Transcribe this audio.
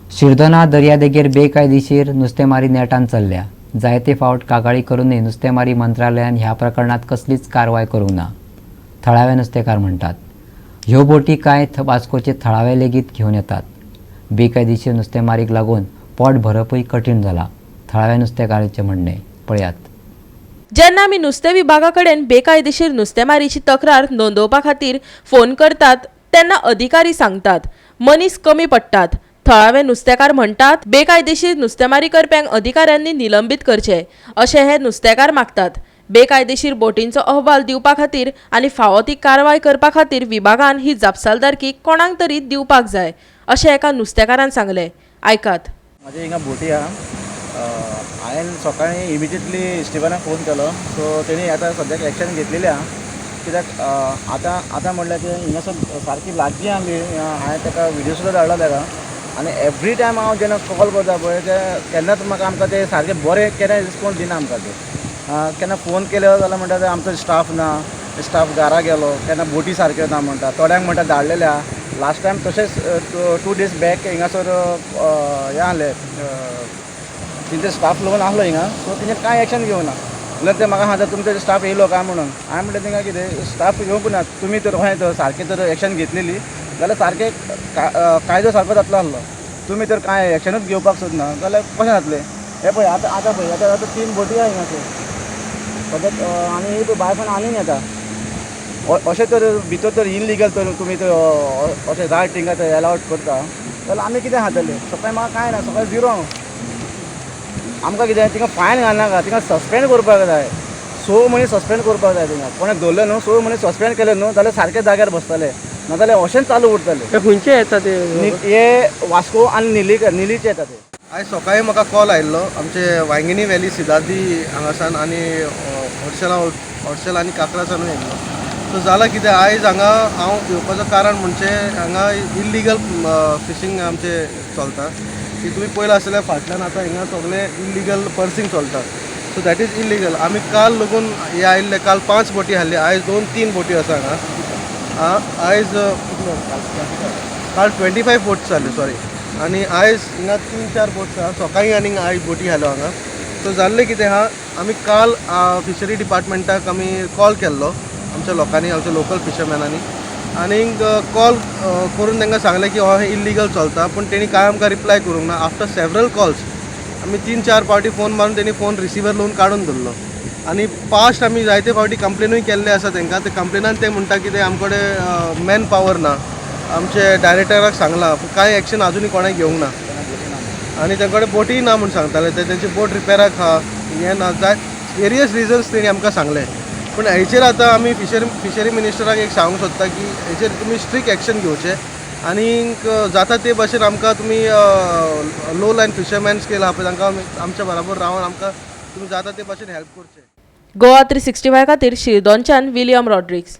शिरदोना दर्यादेगेर बेकायदेशीर नुस्तेमारी नेटान चल्ल्या. जायते फावट कागाळी करूनय नुस्तेमारी मंत्रालयान ह्या प्रकरणात कसलीच कारवाय करूंक ना, थळावे नुस्तेकार म्हणटात. ह्यो बोटी कांय वास्कोचे थळावे लेगीत घेवन येतात. बेकायदेशीर नुस्तेमारीक लागून पोट भरपूय कठीण जाला, थळाव्या नुस्तेकारांचें म्हणणें. पळयात. जेन्ना आमी नुस्तें विभागा कडेन बेकायदेशीर नुस्तेमारीची तक्रार नोंदोवपा खातीर फोन करतात तेन्ना अधिकारी सांगतात, मनीस कमी पडटात. थळावे नुस्तेकार म्हणटात, बेकायदेशीर नुस्तेमारी करप्यांक अधिकाऱ्यांनी निलंबीत करचे अशें हे नुस्तेकार मागतात. बेकायदेशीर बोटींचो अहवाल दिवपा खातीर आनी फावो ती कारवाय करपा खातीर विभागान ही जापसालदारकी कोणाक तरी दिवपाक जाय अशें एका नुस्तेकारान सांगलें. आयकात. म्हाजी हिंगा बोटी आहा. हांवें सकाळीं इमिजिएटली इस्टिफनाक फोन केलो, सो तेणी आतां सद्याक एक्शन घेतलेली आहा. कित्याक आतां आतां म्हणल्यार ते हिंगासर सारकी लागीं आमी. हांवें ताका विडियो सुद्दां धाडला ताका. आनी एवरी टायम हांव जेन्ना कॉल करता पळय, ते केन्नाच म्हाका आमकां ते सारके बरें केन्ना रिस्पोन्स दिना आमकां ते. केन्ना फोन केलो जाल्यार म्हणटा ते आमचो स्टाफ ना, स्टाफ घरा गेलो, केन्ना बोटी सारक्यो ना म्हणटा, थोड्यांक म्हणटा धाडलेले आहा. लास्ट टायम तशेंच 2 डेज बॅक हिंगासर हें आहलें, तेंचे स्टाफ लोन आहलो हिंगा, सो तेंचेर कांय एक्शन घेवना. म्हणल्यार ते म्हाका सांगता, तुमचो स्टाफ येयलो काय म्हणून. हांवें म्हणलें, तेंका कितें स्टाफ येवंक ना, तुमी तर कशें तर सारकें तर एक्शन घेतलेली जाल्यार सारकें कायदो सारको जातलो आहलो. तुमी तर कांय एक्शनूच घेवपाक सोदना जाल्यार कशें जातलें? हें पळय, आतां आतां पळय, आतां आतां तीन बोटी आहा हिंगासर सद्याक आनी ही पळय भायसान आनीक येता. अशें तर भितर तर इलिगल तर तुमी तर अशें रायट थिंगा तर एलावड करता जाल्यार आमी कितें खातले? सकाळीं म्हाका कांय ना, सकाळीं झिरो. आमकां कितें, थिंगा फायन घालनाका, थिंगा सस्पेंड करपाक जाय. 6 म्हयने सस्पेंड करपाक जाय. थिंगा कोणाक धरले न्हू, 6 म्हयने सस्पेंड केले न्हू जाल्यार सारके जाग्यार बसतले, नाजाल्यार अशेंच चालू उरतले. ते खंयचे येता ते? हे वास्को आनी निली, निलीचे येता ते. आयज सकाळीं म्हाका कॉल आयिल्लो आमचे वांयगिणी व्हॅली सिदादी हांगासान आनी हर्शला, हर्शल आनी काकरासानूय आयिल्लो. सो जालां कितें, आयज हांगा हांव येवपाचो कारण म्हणजे हांगा इल्लिगल फिशींग आमचें चलता की तुमी पळयलां आसतलें, फाटल्यान आतां हिंगा सगळें इल्लिगल पर्सिंग चलता. So that is illegal. आमी काल लगून हे आयिल्ले, काल पांच बोटी हाडली, आयज दोन तीन बोटी आसा हांगा. आयज, काल 25 बोट्स जाल्यो, सॉरी, आनी आयज हिंगा तीन चार बोट्स आहा. सकाळीं आनीक आयज बोटी घाल्यो हांगा. सो जाल्लें कितें आहा, आमी काल फिशरी डिपार्टमेंटाक आमी कॉल केल्लो आमच्या लोकांनी, आमच्या लोकल फिशरमॅनांनी, आनीक कॉल करून तांकां सांगलें की हो हें इल्लिगल चलता, पूण तेणी कांय आमकां रिप्लाय करूंक ना. आफ्टर सेवरल कॉल्स, आमी तीन चार फावटी फोन मारून तेणी फोन रिसिवर लावन काडून दवरलो. आनी पास्ट आमी जायते फावटी कंप्लेनूय केल्ले आसा तांकां. ते कंप्लेनान ते म्हणटा की ते आमचे कडेन मॅन पावर ना, आमचे डायरेक्टराक सांगलां, पूण कांय एक्शन अजुनूय कोणें घेवंक ना. आनी तांचे कडेन बोटीय ना म्हूण सांगताले ते, तेंची बोट रिपेराक आहा, हें ना, जाय वेरियस रिजन्स तेणी आमकां सांगले. पूण हेचेर आतां आमी फिशरी मिनिस्टराक एक सांगूंक सोदता की हेचेर तुमी स्ट्रिक्ट एक्शन घेवचें आनीक जाता ते भशेन आमकां तुमी लो लायन फिशरमॅन्स केला पळय, तांकां आमच्या बराबर रावन आमकां तुमी जाता ते भशेन हेल्प करचें. गोवा 365 खातीर शिरदोनच्यान विलियम रॉड्रिक्स.